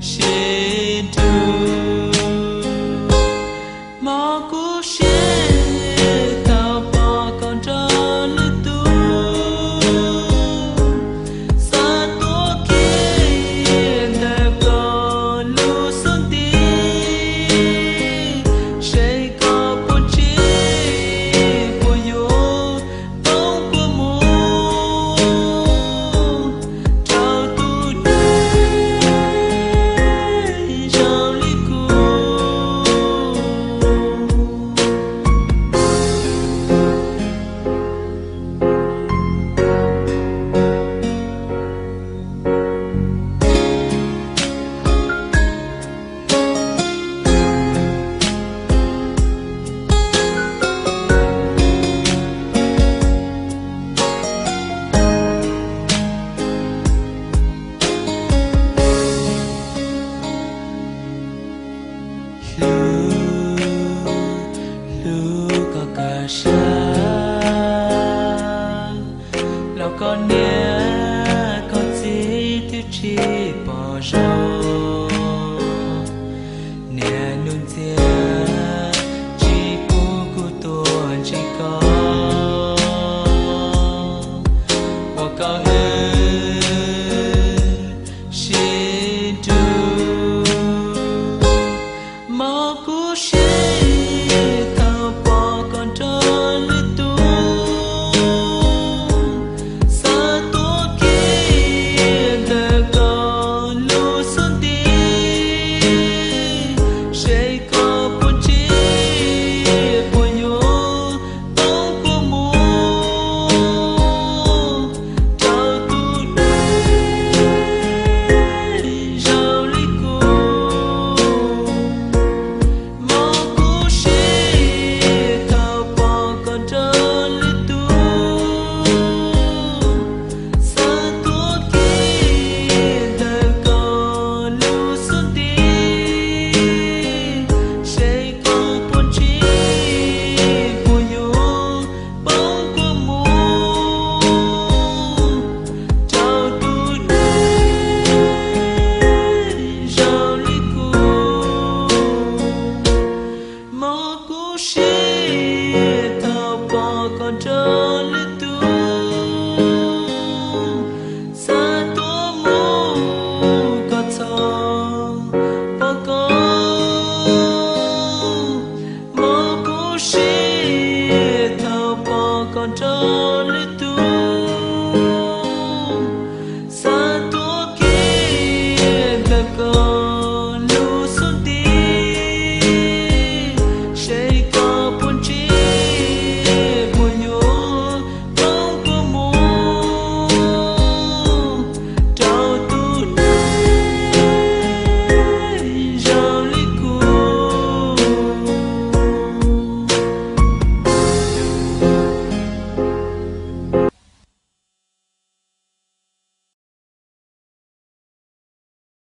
sib nrug. Mog kuv siab tau pom koj nrog lwm tus, xav tuav kiag ntawm koj lub xub ntiag, seb koj puas ntsib, puas yuav poob puas mus rau tus dab zoo li kuv. Hlub, hlub koj kawg siab, los koj niam koj txiv twb tsis pom zoo.